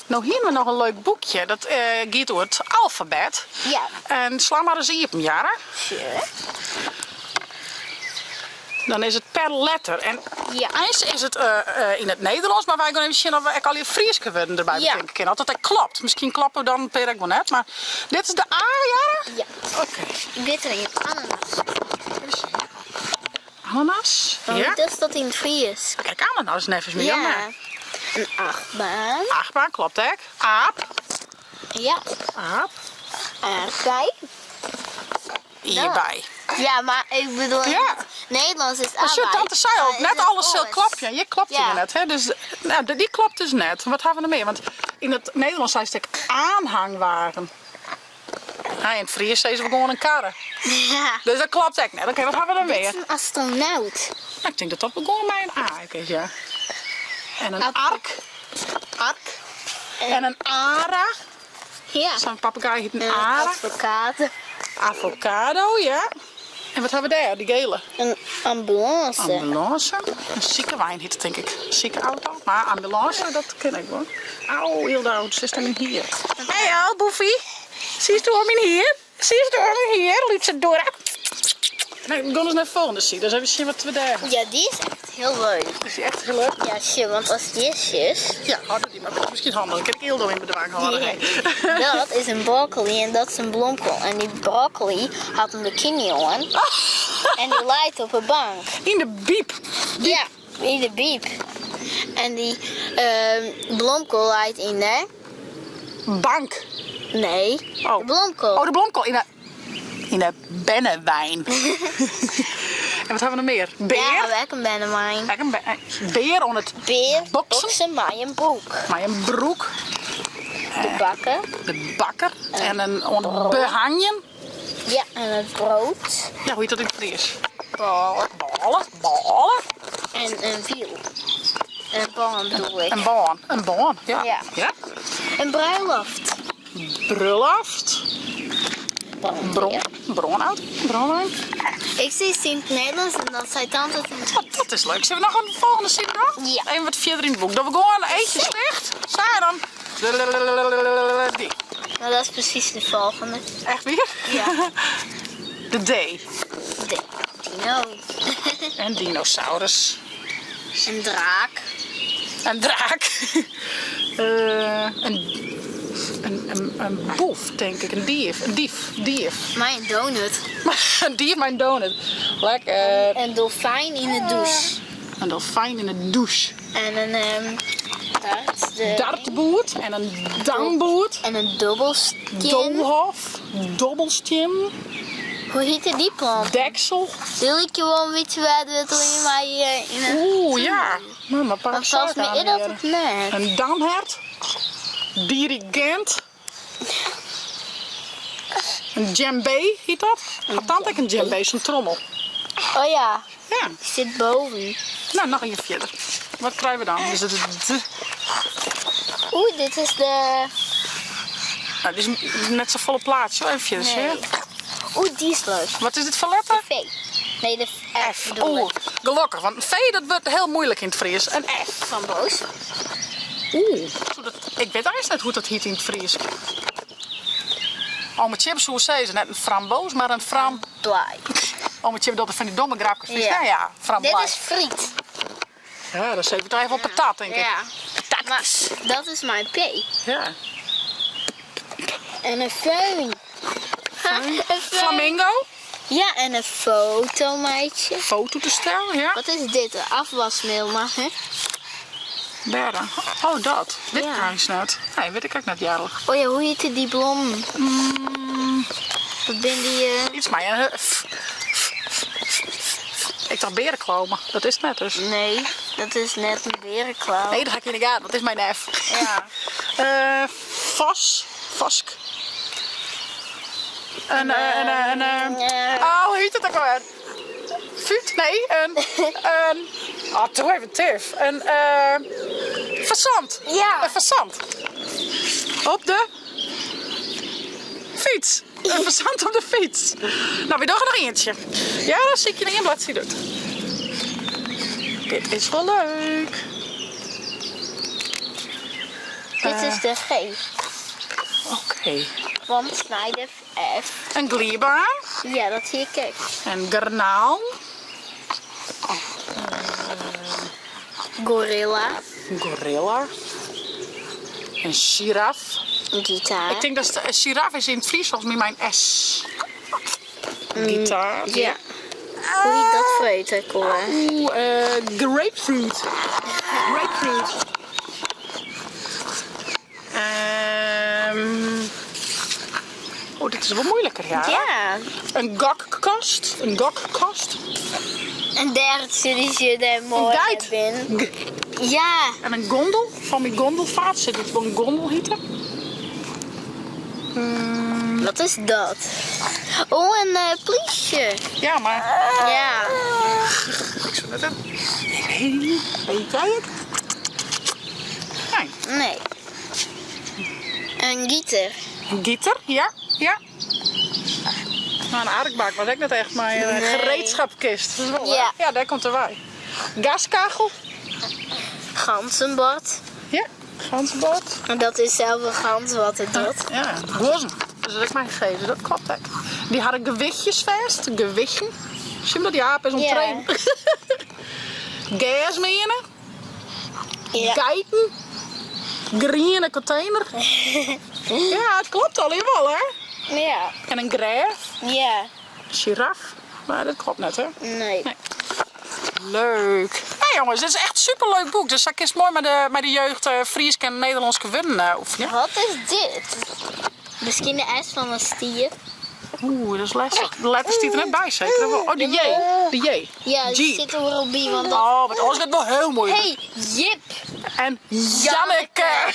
No hiene we noch in leuk boekje, dat giet oer it alfabet. Ja. En sla mar ris iepen, Jara. Sure. Dan is it per letter. En Ja. eins is it yn it Nederlânsk, mar wy gean even sjen oft we ek allegear Fryske wurden derby Ja. betinke kinne. Oft dat ek klopt. Miskien kloppe dan in pear ek wol net, mar dit is de A, Jara? Ja. Oké. Dit is in ananas. Even sjen. Ananas? Want Ja. dat is dat yn it Frysk. Kijk, ananas neffens my Ja. ja. In achtbaan. Achtbaan, klopt ek. Aap. Ja. Aap. Aardbei. Hierbij. Ja, mar ik bedoel in Ja. het Nederlands is Maar aardbei. sjoch, tante sei al, Maar is net het alles sil oars. klopje. Hjir klopt Ja. hjir net, hè? Dus nou, dy klopt dus net. Wat hawwe we noch mear? Want yn it Nederlânsk seist ek aanhangwagen. Ja, yn it Frysk sizze we gewoan in karre. Ja. Dus dat klopt ek net. Oké, wat hawwe we dan Dit mear? is in astronaut. Nou, ik tink dat dat wol gewoan mei in A ek is, ja. En in Ark. ark. Ark. En in ara. Ja. Sa'n papegaai hjit in En een ara. avocado. Avocado, ja. En wat hawwe we dêr, dy gele? In ambulânse. Ambulânse. In sikewein hjit it tink ik. Sike-auto. Mar ambulânse, dat kin ek wol. Au, Yldo, sitst oan myn hier. Hé al, boefie. Sitst oan myn hier? Sitst oan myn hier, lytse Dora? Nee, we gean ris nei de folgjende side. Dus even sjen wat we dêr hawwe. Ja, dy is echt hiel leuk. Is dy echt hiel leuk? Ja, sjoch, want as dy is. Ja, hâld dy mar. Dat is miskien handich. Dan kin ik Yldo yn bedwang hâlde. Ja. Dat is in broccoli en dat is in blomkoal. En dy broccoli hat in bikini oan. En dy leit op 'e bank. Yn de bieb. Ja, yn de bieb. En dy blomkoal leit yn de. Bank. Nee, Oh. de blomkoal. Oh, de blomkoal yn de, yn de bernewein. en wat hawwe we noch mear? Bear. Ja, hawwe ek in bernewein. Ek in be bear oan it Bear boksen. boksen mei in broek. Mei in broek. De bakker. De bakker. En in oan it behangjen. Ja, en it brood. Ja, hoe hjit dat yn it Frysk? Bôle. Bôle, bôle. En in wiel. In bân bedoel ik. In bân, in bân, ja. Ja. ja. In bruiloft. Bruiloft. Bron, brânauto, brânwein. Ik sis it yn it Nederlânsk en dan sei tante it yn it Oh, dat is leuk. Sille we noch in folgjende side dwaan? Ja. Even wat fierder yn it boek. Dogge we gewoan eachjes ticht. Sa en dan. Dy. Nou, dat is presys de folgjende. Echt wier? Ja. De D. D. Dino. En dinosaurus. Een draak. Een draak. uh, een, een, een, een boef, denk ik. Een dief. Een dief. Dief. Mei in donut. Een dief mei in donut. Lekker. Een dolfijn yn de dûs. Een dolfijn yn de dûs. En in um, dart. De Dartboerd en in damboerd. En in dobbelstien. Doolhof. Dobbelstien. Hoe hjitte dy plant? Deksel. Dy lykje wol in bytsje wêr't we it alleen mar yn in Oeh, ja. Nou, maar Want volgens my is dat it net. In damhert. Dirigent. In djembé hjit dat. Hat tante ek in djembé, sa'n trommel. Oh ja. Ja. Die sit boven. Nou, noch ien fierder. Wat krije we dan? Dus it is d. Oeh, dit is de. Nou, dit is net safolle plaatsje. Even fierder Nee. sjen. Oeh, dy is leuk. Wat is dit foar letter? De V. Nee, de F. F. bedoel Oeh, ik. gelokkich, want in V dat wurdt hiel muoilik yn it Frysk. In F. Framboos. Oeh, soe dat, ik wit eins net hoe't dat hjit yn it Frysk. Ome Tsjibbe soe sizze, net in framboos, mar in fram... Blei. Ome Tsjibbe docht fan dy domme grapkes, witst Ja. hè? Ja, framblei. Dit is friet. Ja, dan sizze we toch even op patat, denk ik. Ja. Patatjes. Maar dat is mijn P. Ja. En een föhn. Een föhn. Flamingo. Ja, en een fotomeitsje. Fototoestel, ja. Wat is dit? Een afwasmiddel, maar hè? Dêr dan. Oh, dat. Wit ik Ja. eins net. Nee, wit ik ek net earlik. Oh ja, hoe hjitte dy blommen? Mm. Dat binne dy. Eh, Iets mei in f, f, f, f. Ik tocht beareklauw, dat is it net dus. Nee, dat is net in beareklauw. Nee, dat ha ik yn de gaten, dat is mei in F. Ja. Eh, fos, fosk. In, eh, in, eh, in, eh, oh, hoe hjit it ek alwer? Fút? Nee, in, in, oh, doe even tif. In eh, fazant. Ja. In fazant. Op de fyts. In fazant op de fyts. No, wy dogge noch ientsje. Ja, dan sykje ik ien bladside út. Dit is wol leuk. Dit is de G. Oké. Want snij de F. In glydbaan. Ja, dat hie ik ek. En garnaal. Gorilla. Gorilla. In sjiraf. In gitaar. Ik tink dat in sjiraf is yn it Frysk folgens my mei in S. Gitaar. Ja. Hoe hjit dat fruit ek alwer? Oeh, grapefruit. Grapefruit. Ehm, oh, dit is wol moeiliker, ja. Ja. In gokkast. In gokkast. En dêr sitte se dêr moai In geit. binnen. Ja. En in gondel. Fan myn gondelvaart sit dit wol in gondel hite. Wat is dat? Oh, in eh, plysje. Ja, mar Ja. ik soe net Ik weet niet. Weet jij het? Nee. Nee. In giter. In giter, ja. Ja. Nou, in arkbak was ek net echt mei in Nee. gereedschapkist. Dat is wol, hè? Ja. Ja, dêr komt er wei. Gaskachel. Ganzenbord. Ja, ganzenbord. En dat is zelf in gans wat het docht. Ja, guozzen. Dat is ek mei G, dus dat klopt ek. Dy ha de gewichtjes fêst, gewichten. Sjoch dat dy aap is oan it Ja. trainen. Gersmeane. Ja. Geiten. Griene kontener. Ja, it klopt allegear wol, hè? Ja. En in grêf. Ja. Giraf. Mar dat klopt net, hè? Nee. Nee. Leuk. Hey jongens, dit is echt een superleuk boek. Dus sa kinst moai mei de, mei de jeugd eh, Frysk en Nederlânske wurden eh, oefenje. Wat is dit? Miskien de S fan in stier. Oeh, dat is lestich. De letter stiet der net by, seker? Of wol? Oh, de J. De J. Ja, die Jeep. sit oeral by, want dat... Oh, want oars wurdt it wol hiel muoilik. Hey, Jip! En Janneke!